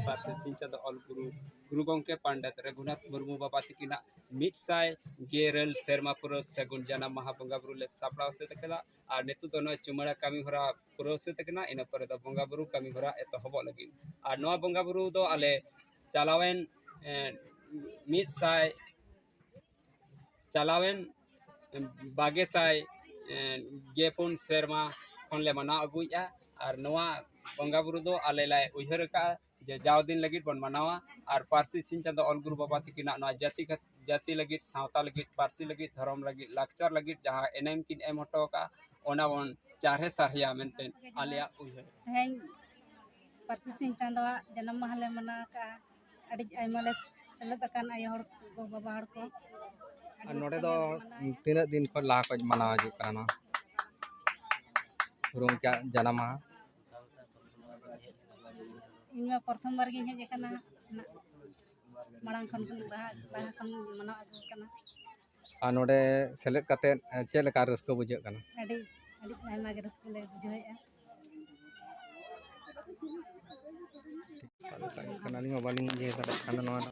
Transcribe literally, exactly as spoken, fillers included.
ᱯᱟᱹᱨᱥᱤ ᱥᱤᱧ ᱪᱟᱸᱫᱳ ᱚᱞ ᱜᱩᱨᱩ, ᱜᱩᱨᱩ ᱜᱚᱢᱠᱮ ᱯᱚᱱᱰᱤᱛ ᱨᱚᱜᱷᱩᱱᱟᱛᱷ ᱢᱩᱨᱢᱩ ᱵᱟᱵᱟ ᱛᱤᱠᱤᱱᱟᱜ ᱢᱤᱫ ᱥᱟᱭ ᱜᱮᱞ ᱤᱨᱟᱹᱞ ᱥᱮᱨᱢᱟ ᱯᱩᱨᱟᱹᱣ ᱥᱟᱹᱜᱩᱱ ᱡᱟᱱᱟᱢ ᱢᱟᱦᱟ ᱵᱚᱸᱜᱟ ᱵᱩᱨᱩ ᱞᱮ ᱥᱟᱯᱲᱟᱣ ᱥᱟᱹᱛ ᱟᱠᱟᱫᱟ᱾ ᱟᱨ ᱱᱤᱛᱚᱜ ᱫᱚ ᱱᱚᱣᱟ ᱪᱩᱢᱟᱹᱲᱟ ᱠᱟᱹᱢᱤ ᱦᱚᱨᱟ ᱯᱩᱨᱟᱹᱣ ᱥᱟᱹᱛ ᱟᱠᱟᱱᱟ, ᱤᱱᱟᱹ ᱯᱚᱨᱮ ᱫᱚ ᱵᱚᱸᱜᱟ ᱵᱩᱨᱩ ᱠᱟᱹᱢᱤ ᱦᱚᱨᱟ ᱮᱛᱚᱦᱚᱵᱚᱜ ᱞᱟᱹᱜᱤᱫ᱾ ᱟᱨ ᱱᱚᱣᱟ ᱵᱚᱸᱜᱟ ᱵᱩᱨᱩ ᱫᱚ ᱟᱞᱮ ᱪᱟᱞᱟᱣᱮᱱ, ᱮᱸ, ᱢᱤᱫ ᱥᱟᱭ ᱪᱟᱞᱟᱣᱮᱱ ᱵᱟᱜᱮ ᱥᱟᱭ ᱜᱮ ᱯᱩᱱ ᱥᱮᱨᱢᱟ ᱠᱷᱚᱱ ᱞᱮ ᱢᱟᱱᱟᱣ ᱟᱹᱜᱩᱭᱮᱫᱼᱟ᱾ ᱟᱨ ᱱᱚᱣᱟ ᱵᱚᱸᱜᱟ ᱵᱩᱨᱩ ᱫᱚ ᱟᱞᱮ ᱞᱮ ᱩᱭᱦᱟᱹᱨ ᱟᱠᱟᱫᱼᱟ ᱡᱮ ᱡᱟᱣ ᱫᱤᱱ ᱞᱟᱹᱜᱤᱫ ᱵᱚᱱ ᱢᱟᱱᱟᱣᱟ᱾ ᱟᱨ ᱯᱟᱹᱨᱥᱤ ᱥᱤᱧ ᱪᱟᱸᱫᱳ ᱚᱞ ᱜᱩᱨᱩ ᱵᱟᱵᱟ ᱛᱤᱠᱤᱱᱟᱜ ᱱᱚᱣᱟ ᱡᱟᱹᱛᱤ ᱠᱷᱟᱹᱛ-, ᱡᱟᱹᱛᱤ ᱞᱟᱹᱜᱤᱫ, ᱥᱟᱶᱛᱟ ᱞᱟᱹᱜᱤᱫ, ᱯᱟᱹᱨᱥᱤ ᱞᱟᱹᱜᱤᱫ, ᱫᱷᱚᱨᱚᱢ ᱞᱟᱹᱜᱤᱫ, ᱞᱟᱠᱪᱟᱨ ᱞᱟᱹᱜᱤᱫ ᱡᱟᱦᱟᱸ ᱮᱱᱮᱢ ᱠᱤᱱ ᱮᱢ ᱦᱚᱴᱚ ᱟᱠᱟᱫᱼᱟ, ᱚᱱᱟ ᱵᱚᱱ ᱪᱟᱨᱦᱮ ᱥᱟᱨᱦᱮᱭᱟ ᱢᱮᱱᱛᱮ ᱟᱞᱮᱭᱟᱜ ᱩᱭᱦᱟᱹᱨ᱾ ᱛᱮᱦᱮᱧ ᱯᱟᱹᱨᱥᱤ ᱥᱤᱧ ᱪᱟᱸᱫᱳᱣᱟᱜ ᱡᱟᱱᱟᱢ ᱢᱟᱦᱟ ᱞᱮ ᱢᱟᱱᱟᱣ ᱟᱠᱟᱫᱼᱟ᱾ ᱟᱹᱰᱤ ᱟᱭᱢᱟ ᱞᱮ ᱥᱮᱞᱮᱫ ᱟᱠᱟᱱ ᱟᱭᱳ ᱦᱚᱲ ᱠᱚ, ᱵᱟᱵᱟ ᱦᱚᱲ ᱠᱚ᱾ ᱟᱹᱰᱤ ᱟᱨ ᱱᱚᱰᱮ ᱨᱟᱹᱥᱠᱟᱹ ᱫᱚ ᱞᱮ ᱢᱟᱱᱟᱣᱮᱫᱼᱟ᱾ ᱛᱤᱱᱟᱹᱜ ᱫᱤᱱ ᱠᱷᱚᱱ ᱞᱟᱦᱟ ᱠᱷᱚᱱ ᱢᱟᱱᱟᱣ ᱦᱤᱡᱩᱜ ᱠᱟᱱᱟ ᱱᱚᱣᱟ ᱜᱩᱨᱩ ᱜᱚᱢᱠᱮᱭᱟᱜ ᱡᱟᱱᱟᱢ ᱢᱟᱦᱟ? ᱤᱧ ᱢᱟ ᱯᱨᱚᱛᱷᱚᱢ ᱵᱟᱨ ᱜᱤᱧ ᱦᱮᱡ ᱟᱠᱟᱱᱟ ᱱᱟᱜ᱾ ᱢᱟᱲᱟᱝ ᱠᱷᱚᱱ ᱞᱟᱦᱟ, ᱞᱟᱦᱟ ᱠᱷᱚᱱ ᱢᱟᱱᱟᱣ ᱟᱹᱜᱩ ᱟᱠᱟᱱᱟ᱾ ᱟᱨ ᱱᱚᱰᱮ ᱥᱮᱞᱮᱫ ᱠᱟᱛᱮᱫ, ᱮ, ᱪᱮᱫ ᱞᱮᱠᱟ ᱨᱟᱹᱥᱠᱟᱹ ᱵᱩᱡᱷᱟᱹᱜ ᱠᱟᱱᱟ? ᱟᱹᱰᱤ, ᱟᱹᱰᱤ ᱟᱭᱢᱟ ᱜᱮ ᱨᱟᱹᱥᱠᱟᱹ ᱞᱮ ᱵᱩᱡᱷᱟᱹᱣᱮᱫᱼᱟ᱾ ᱠᱟᱱᱟ, ᱟᱹᱞᱤᱧ ᱢᱟ ᱵᱟᱹᱞᱤᱧ ᱤᱭᱟᱹ ᱫᱟᱲᱮᱭᱟᱜ ᱠᱟᱱᱟ ᱱᱚᱣᱟ ᱫᱚ᱾